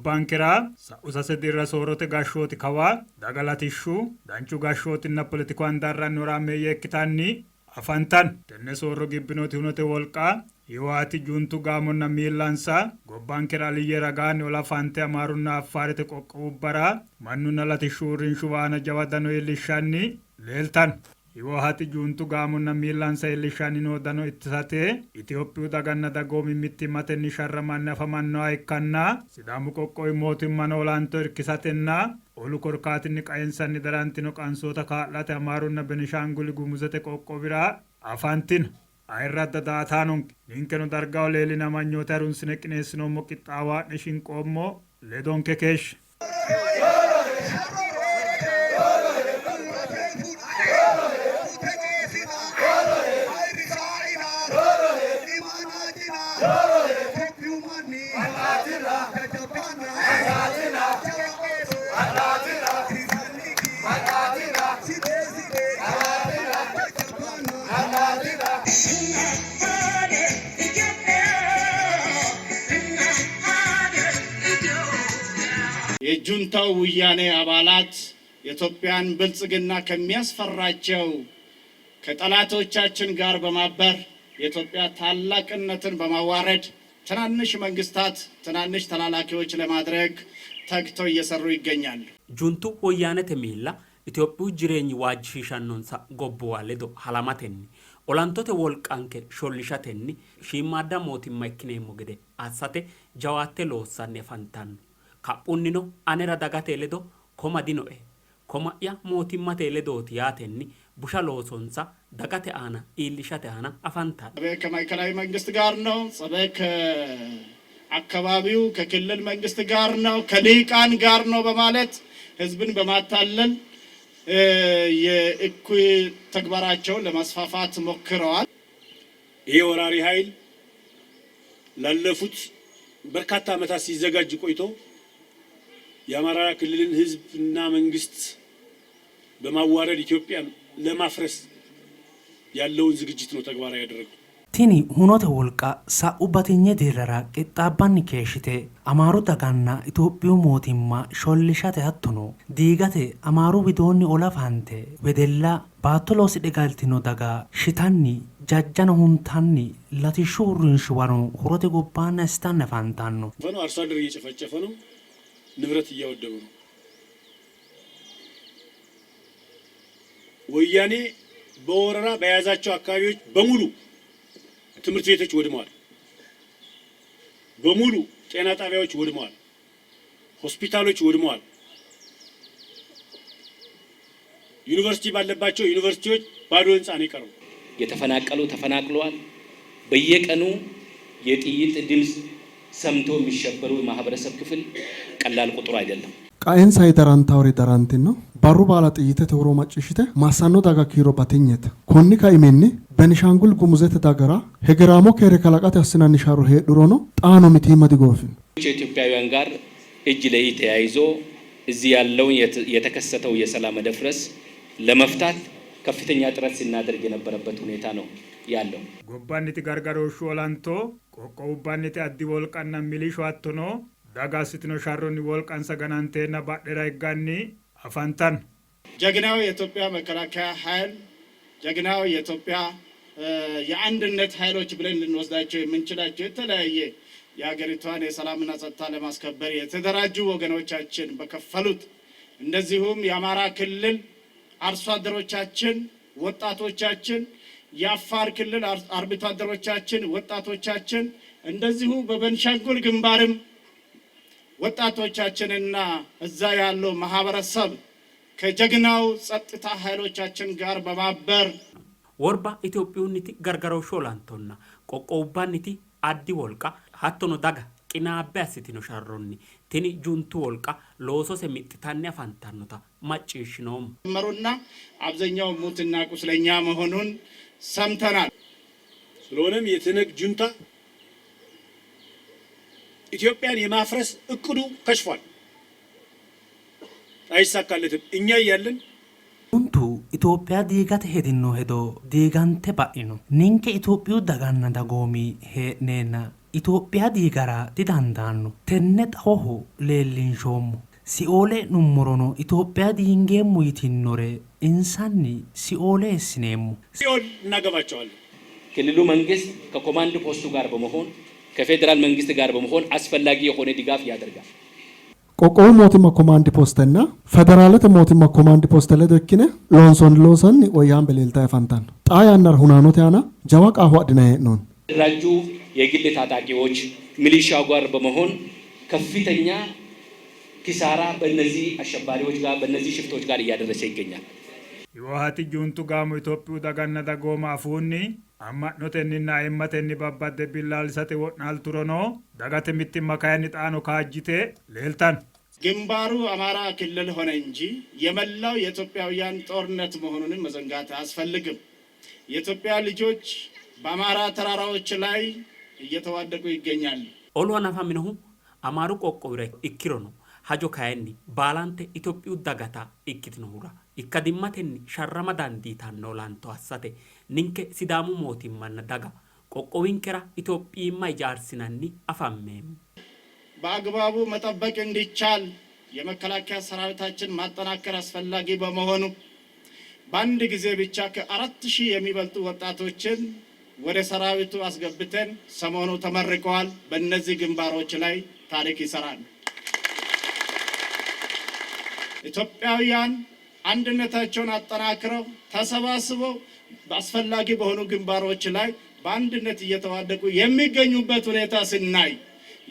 Gobbankera sa'u sase dirra soorrote gashshooti kawa daga latishshu, danchu gashshootinna poletiku handaarranni horaameeyye ikkitanni afantanno. Tenne soorro gibbinoti hunote wolqa Hiwaati Juntu gaamonna miillansa gobbankera Aliyye ragaanni ola fante Amaarunna Affaarete qoqqowubbara mannunna latishshu uurrinshuwa aana jawa dano iillishshanni leeltanno. Hiwoohati Juntu gaamonna miillansa iillishshanni noo dano ittisate Itophiyu daganna dagoomi mittimmatenni sharramanni afamannoha ikkanna Sidaamu qoqqowi mootimmano olanto irkisatenna olu korkaatinni qaensanni darantino qansoota kaa'late Amaarunna Benishaanguli Gumuzete qoqqowira afantino. Ayirradda daaataanonke, ninkeno dargaho leellino amanyoote harunsine qineessinoommo qixxaawo haa'ne shinqoommo, ledonke keeshshe. የጁንታው ወያኔ አባላት የኢትዮጵያን ብልጽግና ከሚያስፈራቸው ከጠላቶቻችን ጋር በማበር የኢትዮጵያ ታላቅነትን በማዋረድ ትናንሽ መንግስታት ትናንሽ ተላላኪዎች ለማድረግ ተግተው እየሰሩ ይገኛሉ። Juntu woyyaanete miilla Itophiyu jireenyi waajjishiishannonsa gobbuwa ledo halamatenni olantote wolqanke shollishatenni shiimmaadda mootimma ikkineemmo gede assate jawaatte loossanni afantanno. Kaphunnino anera dagate ledo koma dinoe, koma'ya mootimmate ledooti yaatenni busha loosonsa dagate aana iillishate aana afantanno. ጸቤ ከማዕከላዊ መንግስት ጋር ነው። ጸቤ ከአካባቢው ከክልል መንግስት ጋር ነው፣ ከልሂቃን ጋር ነው በማለት ህዝብን በማታለል የእኩይ ተግባራቸውን ለማስፋፋት ሞክረዋል። ይሄ ወራሪ ኃይል ላለፉት በርካታ ዓመታት ሲዘጋጅ ቆይቶ የአማራ ክልልን ህዝብና መንግስት በማዋረድ ኢትዮጵያን ለማፍረስ ያለውን ዝግጅት ነው ተግባራዊ ያደረገው። Tini hunote wolqa sa'u batinye dirrara qixxaabbanni keeshshite Amaaru daganna Itophiyu mootimma shollishate hattono diigate Amaaru widoonni ola fante wedella, baatto loosidhe galtino daga shitanni jajjano huntanni latishshu uurrinshuwano horote gobbaanni assitanni afantanno. አርሶ አደር እየጨፈጨፈ ነው፣ ንብረት እያወደመ ነው። ወያኔ በወረራ በያዛቸው አካባቢዎች በሙሉ ትምህርት ቤቶች ወድመዋል፣ በሙሉ ጤና ጣቢያዎች ወድመዋል፣ ሆስፒታሎች ወድመዋል። ዩኒቨርሲቲ ባለባቸው ዩኒቨርሲቲዎች ባዶ ህንፃ ነው የቀረው። የተፈናቀሉ ተፈናቅለዋል። በየቀኑ የጥይት ድምፅ ሰምቶ የሚሸበሩ የማህበረሰብ ክፍል ቀላል ቁጥሩ አይደለም። Qaensanni darantaori darantino. Barru baala xiyyitete huuro macciishshite massanno daga kiiro batinyete. Konni kaiminni Benishangul Gumuzete dagara hegeraamo keere kalaqate assinanni sharro heedhurono xaano mitiimma digooffino. ከኢትዮጵያውያን ጋር እጅ ለእጅ ተያይዞ እዚህ ያለውን የተከሰተው የሰላም መደፍረስ ለመፍታት ከፍተኛ ጥረት ስናደርግ የነበረበት ሁኔታ ነው ያለው። Gobbanniti gargarooshshu olanto, qoqqowubbanniti addi wolqanna milishu hattono daga assitino sharronni wolqansa gananteenna badhera higganni afantanno. ጀግናው የኢትዮጵያ መከላከያ ኃይል ጀግናው የኢትዮጵያ የአንድነት ኃይሎች ብለን ልንወስዳቸው የምንችላቸው የተለያየ የሀገሪቷን የሰላምና ጸጥታ ለማስከበር የተደራጁ ወገኖቻችን በከፈሉት እንደዚሁም የአማራ ክልል አርሶ አደሮቻችን፣ ወጣቶቻችን፣ የአፋር ክልል አርብቶ አደሮቻችን፣ ወጣቶቻችን እንደዚሁ በቤንሻንጉል ግንባርም ወጣቶቻችንና እዛ ያለው ማህበረሰብ ከጀግናው ጸጥታ ኃይሎቻችን ጋር በማበር Worba Itophiyunniti gargarooshshu olantonna qoqqowubbanniti addi wolqa hattono daga qinaabbe assitino sharronni tini juntu wolqa loosose mixxitanni afantannota macciishshinoommo. መሩና አብዛኛው ሙትና ቁስለኛ መሆኑን ሰምተናል። ስለሆነም የትህነግ ጁንታ ኢትዮጵያን የማፍረስ እቅዱ ከሽፏል፣ አይሳካለትም። እኛ እያለን Juntu Itophiya diigate hedino hedo diigante ba'ino. Ninke Itophiyu daganna dagoomi hee'neenna Itophiya diigara didandaanno. Tenne xawoho leellinshoommo. Sioole e'nummorono Itophiya diingeemmo yitinnore insanni sioole eessineemmo. ሲኦል እናገባቸዋለን። ክልሉ መንግስት ከኮማንድ ፖስቱ ጋር በመሆን ከፌዴራል መንግስት ጋር በመሆን አስፈላጊ የሆነ ድጋፍ ያደርጋል። Qoqqowu mootimma komaandi postenna federaalete mootimma komaandi poste ledo ikkine loonsoonni loosanni woyyaambe leeltanni afantanno. Xaa yannara hunaanote aana jawa qaafo adhinanni hee'noonni. የተደራጁ የግል ታጣቂዎች ሚሊሻው ጋር በመሆን ከፍተኛ ኪሳራ በእነዚህ አሸባሪዎች ጋር በእነዚህ ሽፍቶች ጋር እያደረሰ ይገኛል። Hiwwohaati juntu gaamo Itophiyu daganna dagooma afuunni amma'notenninna ayimmatenni babbadde billaalisate wo'naalturono dagate mittimma kayinni xaano kaajjite leeltanno. ግንባሩ አማራ ክልል ሆነ እንጂ የመላው የኢትዮጵያውያን ጦርነት መሆኑንም መዘንጋት አያስፈልግም። የኢትዮጵያ ልጆች በአማራ ተራራዎች ላይ እየተዋደቁ ይገኛሉ። Olu hanafaminohu Amaaru qoqqowira ikkirono hajo kayinni baalante Itophiyu dagata ikkitinohura ikkadimmatenni sharrama dandiitanno olanto assate ninke Sidaamu mootimmanna daga qoqqowinkera Itophiyimma ijaarsinanni afammeemmo. በአግባቡ መጠበቅ እንዲቻል የመከላከያ ሰራዊታችን ማጠናከር አስፈላጊ በመሆኑ በአንድ ጊዜ ብቻ ከ4,000 የሚበልጡ ወጣቶችን ወደ ሰራዊቱ አስገብተን ሰሞኑ ተመርቀዋል። በእነዚህ ግንባሮች ላይ ታሪክ ይሰራሉ። ኢትዮጵያውያን አንድነታቸውን አጠናክረው ተሰባስበው አስፈላጊ በሆኑ ግንባሮች ላይ በአንድነት እየተዋደቁ የሚገኙበት ሁኔታ ስናይ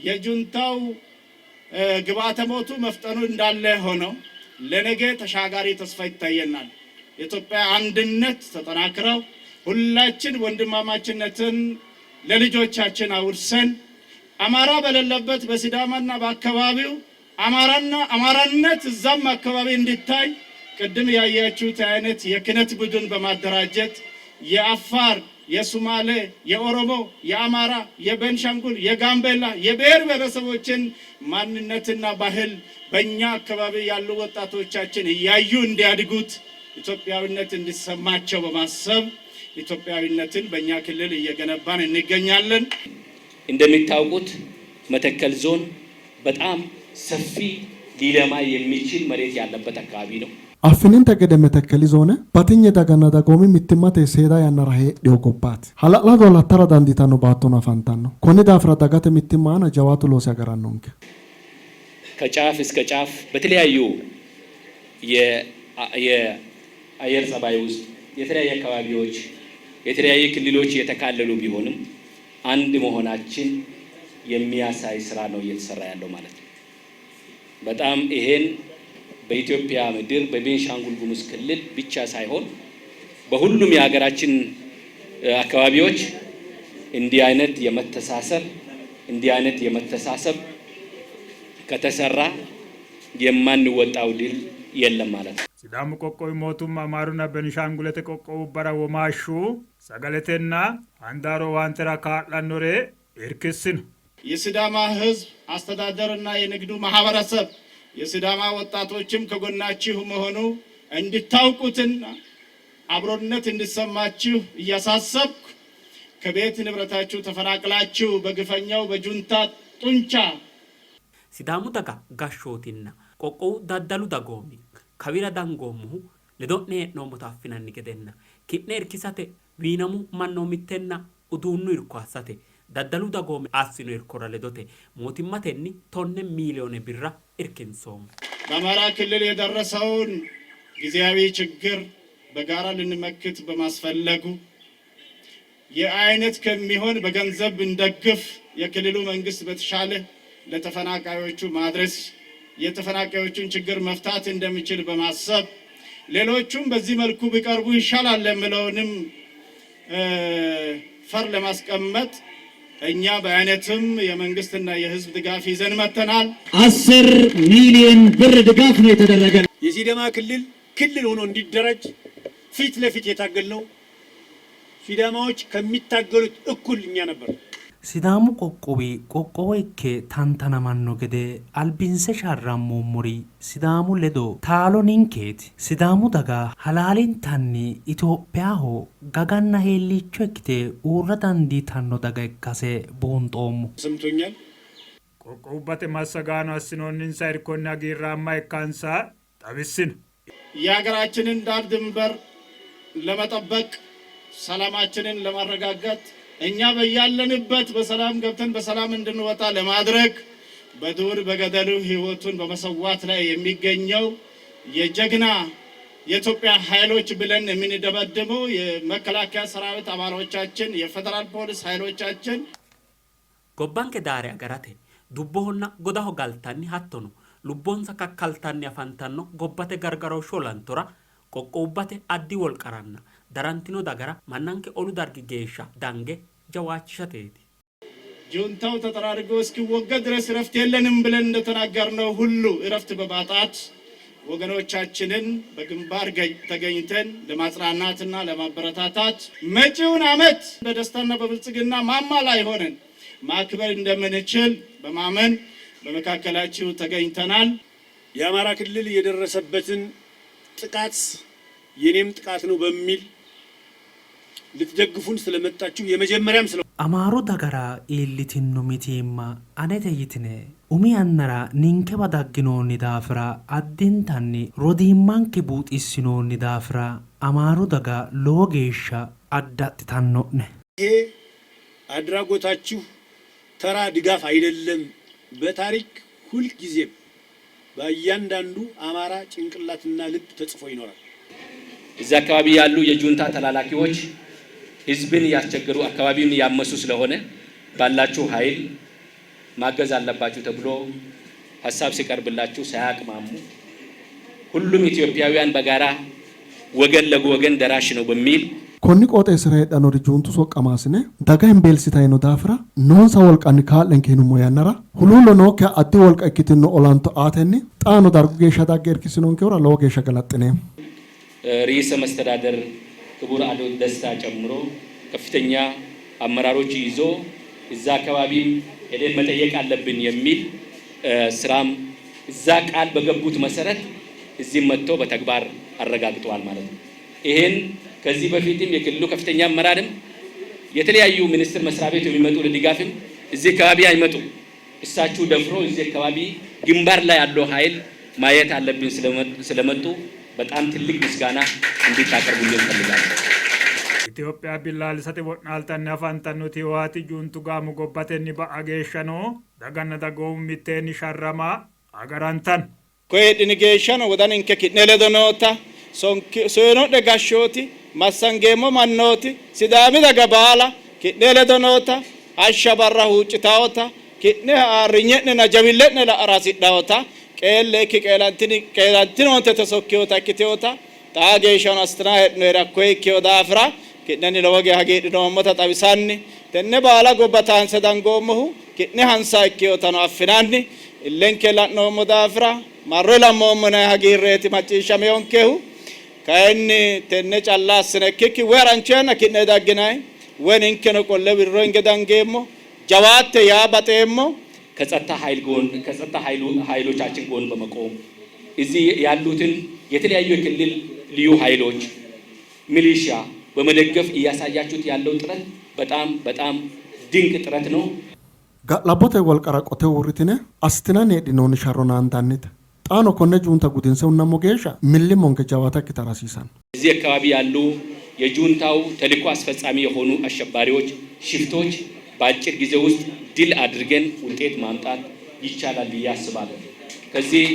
የጁንታው ግብዓተ ሞቱ መፍጠኑ እንዳለ ሆነው ለነገ ተሻጋሪ ተስፋ ይታየናል። የኢትዮጵያ አንድነት ተጠናክረው ሁላችን ወንድማማችነትን ለልጆቻችን አውርሰን አማራ በሌለበት በሲዳማና በአካባቢው አማራና አማራነት እዛም አካባቢ እንዲታይ ቅድም ያያችሁት አይነት የክነት ቡድን በማደራጀት የአፋር፣ የሱማሌ፣ የኦሮሞ፣ የአማራ፣ የቤንሻንጉል፣ የጋምቤላ የብሔር ብሔረሰቦችን ማንነትና ባህል በእኛ አካባቢ ያሉ ወጣቶቻችን እያዩ እንዲያድጉት ኢትዮጵያዊነት እንዲሰማቸው በማሰብ ኢትዮጵያዊነትን በእኛ ክልል እየገነባን እንገኛለን። እንደሚታወቁት መተከል ዞን በጣም ሰፊ ሊለማ የሚችል መሬት ያለበት አካባቢ ነው። Affininte gede Metekkeli zoone batinye daganna dagoomi mittimmate seeda yannara heedhino gobbaati. Hala'lado lattara dandiitanno baattono afantanno. Konni daafira dagate mittimma aana jawaatu loosi agarannonke. ከጫፍ እስከ ጫፍ በተለያዩ የአየር ጸባይ ውስጥ የተለያዩ አካባቢዎች የተለያዩ ክልሎች የተካለሉ ቢሆንም አንድ መሆናችን የሚያሳይ ስራ ነው እየተሰራ ያለው ማለት ነው። በጣም ይሄን በኢትዮጵያ ምድር በቤንሻንጉል ጉሙዝ ክልል ብቻ ሳይሆን በሁሉም የሀገራችን አካባቢዎች እንዲህ አይነት የመተሳሰር እንዲህ አይነት የመተሳሰብ ከተሰራ የማንወጣው ድል የለም ማለት ነው። Sidaamu qoqqowi mootumma Amaarunna Benishangulete qoqqowubbara womaashshu sagaletenna handaaru owaantera kaa'lannore irkissino. የሲዳማ ሕዝብ አስተዳደርና የንግዱ ማህበረሰብ የሲዳማ ወጣቶችም ከጎናችሁ መሆኑ እንድታውቁትና አብሮነት እንዲሰማችሁ እያሳሰብኩ ከቤት ንብረታችሁ ተፈናቅላችሁ በግፈኛው በጁንታ ጡንቻ Sidaamu daga gashshootinna qoqqowu daddalu dagoomi kawira dangoommohu ledo'ne hee'noommota affinanni gedenna ki'ne irkisate wiinamu mannoomittenna uduunnu irko assate daddalu dagoomi assino irkora ledote mootimmatenni 10 miiliyoone birra irkinsoommo. በአማራ ክልል የደረሰውን ጊዜያዊ ችግር በጋራ ልንመክት በማስፈለጉ የአይነት ከሚሆን በገንዘብ ብንደግፍ የክልሉ መንግስት በተሻለ ለተፈናቃዮቹ ማድረስ የተፈናቃዮቹን ችግር መፍታት እንደሚችል በማሰብ ሌሎቹም በዚህ መልኩ ቢቀርቡ ይሻላል የሚለውንም ፈር ለማስቀመጥ እኛ በአይነትም የመንግስትና የህዝብ ድጋፍ ይዘን መጥተናል። 10 ሚሊዮን ብር ድጋፍ ነው የተደረገ። የሲዳማ ክልል ክልል ሆኖ እንዲደራጅ ፊት ለፊት የታገልነው ሲዳማዎች ከሚታገሉት እኩል እኛ ነበር። Sidaamu qoqqowi qoqqowo ikke tantanamanno gede albinse sharrammoommori Sidaamu ledo taalo ninkeeti. Sidaamu daga halaalintanni Itophiyaho gaganna heelliicho ikkite uurra dandiitanno daga ikkase buunxoommo. ተሰምቶኛል። Qoqqowubbate massagaano assinoonninsa irkonni hagiirraamma ikkansa xawissino. የሀገራችንን ዳር ድንበር ለመጠበቅ ሰላማችንን ለማረጋገጥ እኛ በያለንበት በሰላም ገብተን በሰላም እንድንወጣ ለማድረግ በዱር በገደሉ ሕይወቱን በመሰዋት ላይ የሚገኘው የጀግና የኢትዮጵያ ኃይሎች ብለን የምንደመድመው የመከላከያ ሰራዊት አባሎቻችን፣ የፌዴራል ፖሊስ ኃይሎቻችን Gobbanke daare agarate dubbohonna godaho galtanni hattono lubbonsa kakkaltanni afantanno gobbate gargarooshshu olantora qoqqowubbate addi wolqaranna darantino dagara mannanke olu dargi geeshsha dange jawaachishateeti. ጁንታው ተጠራርጎ እስኪወገድ ድረስ እረፍት የለንም ብለን እንደተናገርነው ሁሉ እረፍት በማጣት ወገኖቻችንን በግንባር ተገኝተን ለማጽናናትና ለማበረታታት መጪውን ዓመት በደስታና በብልጽግና ማማ ላይ ሆነን ማክበር እንደምንችል በማመን በመካከላችሁ ተገኝተናል። የአማራ ክልል የደረሰበትን ጥቃት የኔም ጥቃት ነው በሚል ልትደግፉን ስለመጣችሁ የመጀመሪያም ስለ Amaaru dagara iillitino mitiimma anete yitine umi yannara ninkewa dagginoonni daafira addintanni rodiimmanke buuxissinoonni daafira Amaaru daga lowo geeshsha addaxxitanno'ne. ይሄ አድራጎታችሁ ተራ ድጋፍ አይደለም። በታሪክ ሁልጊዜም በእያንዳንዱ አማራ ጭንቅላትና ልብ ተጽፎ ይኖራል። እዛ አካባቢ ያሉ የጁንታ ተላላኪዎች ህዝብን ያስቸገሩ አካባቢውን ያመሱ ስለሆነ ባላችሁ ኃይል ማገዝ አለባችሁ ተብሎ ሀሳብ ሲቀርብላችሁ ሳያቅማሙ ሁሉም ኢትዮጵያውያን በጋራ ወገን ለወገን ደራሽ ነው በሚል Konni qooxeessira heedhannori juuntu soqqamaasine daga hembeelsitanni no daafira noonsa wolqanni kaa'lenke yinummo yannara huluullo nookkiha addi wolqa ikkitino olanto aatenni xaano dargu geeshsha dagge irkissinonkehura lowo geeshsha galaxxineemmo. ርዕሰ መስተዳደር ክቡር አቶ ደስታ ጨምሮ ከፍተኛ አመራሮች ይዞ እዛ አካባቢም ሄደን መጠየቅ አለብን የሚል ስራም እዛ ቃል በገቡት መሰረት እዚህ መጥቶ በተግባር አረጋግጠዋል ማለት ነው። ይሄን ከዚህ በፊትም የክልሉ ከፍተኛ አመራርም የተለያዩ ሚኒስቴር መስሪያ ቤት የሚመጡ ለድጋፍም እዚህ አካባቢ አይመጡም። እሳችሁ ደፍሮ እዚህ አካባቢ ግንባር ላይ ያለው ኃይል ማየት አለብን ስለመጡ በጣም ትልቅ ምስጋና እንድታቀርቡልን እፈልጋለሁ። Itophiya billaalisate wo'naaltanni afantannoti Hiwaati juntu gaamo gobbatenni ba'a geeshshano daganna dagoomu mitteenni sharrama agarantanno. Koye heedhini geeshshano wodaninke ki'ne ledo noota soyino'ne gashshooti massangeemmo mannooti Sidaami daga baala ki'ne ledo noota hashsha barra huuccitaota ki'ne ayirrinye'nenna jawille'ne la'ara hasidhaota qeelle ikki qeelantinoonte sokkiota ikkiteota xaa geeshshano assitinanni hee'noyeri hakkoye ikkino daafira ki'nenni lowo geeshsha hagiidhinoommota xawisanni tenne baala gobba taanse dangoommohu ki'ne hansa ikkinotano affinanni illenke la'noommo daafira marro ilammoommo yinanni hagiirreeti macciishshameyonkehu. Kayinni tenne calla assine ikkikki woy harancho yanna ki'ne dagginanni woy ninkeno qolle wirro hinge dangeemmo jawaatte yaa baxeemmo. ከጸጥታ ኃይል ጎን ከጸጥታ ኃይሎቻችን ጎን በመቆም እዚህ ያሉትን የተለያዩ የክልል ልዩ ኃይሎች ሚሊሻ በመደገፍ እያሳያችሁት ያለው ጥረት በጣም በጣም ድንቅ ጥረት ነው። Ga'labbote wolqara qoteho uurritine assitinanni heedhinoonni sharro naandannite. Xaano konne juunta gudinse hunnammo geeshsha millimmonke jawaata ikkitara hasiisanno. እዚህ አካባቢ ያሉ የጁንታው ተልዕኮ አስፈጻሚ የሆኑ አሸባሪዎች፣ ሽፍቶች በአጭር ጊዜ ውስጥ ድል አድርገን ውጤት ማምጣት ይቻላል ብዬ አስባለሁ። ከዚህ